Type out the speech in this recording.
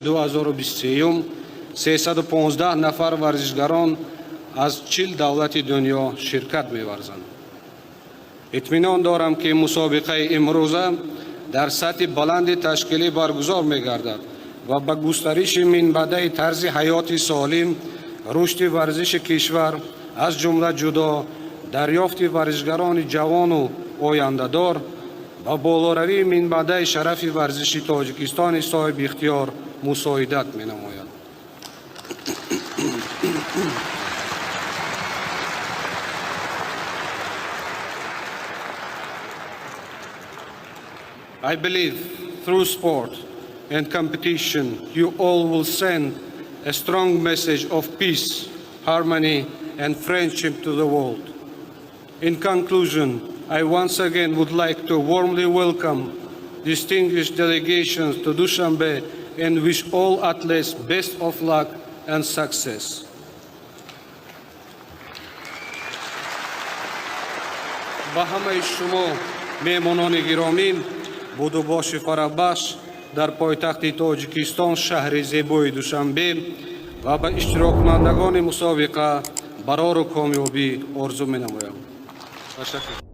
2023 315 нафар варзишгарон аз 40 давлати дунё ширкат меварзанд. Итминон дорам, ки мусобиқаи имрӯза дар сатҳи баланди ташкилӣ баргузор мегардад ва ба густариши минбаъдаи тарзи ҳаёти солим, рушди варзиши кишвар, аз ҷумла ҷудо, дарёфти варзишгарони ҷавону ояндадор ва болоравии минбаъдаи шарафи варзиши Тоҷикистони соҳибихтиёр мусоидат менамояд. I believe through sport and competition, you all will send a strong message of peace, harmony, and friendship to the world. In conclusion, I once again would like to warmly welcome distinguished delegations to Dushanbe and wish all athletes best of luck and success. Ба ҳамаи шумо меҳмонони гиромӣ будубоши фараҳбахш дар пойтахти Тоҷикистон, шаҳри зебои Душанбе, ва ба иштироккунандагони мусобиқа барору комёбӣ орзу менамоям. Ташаккур.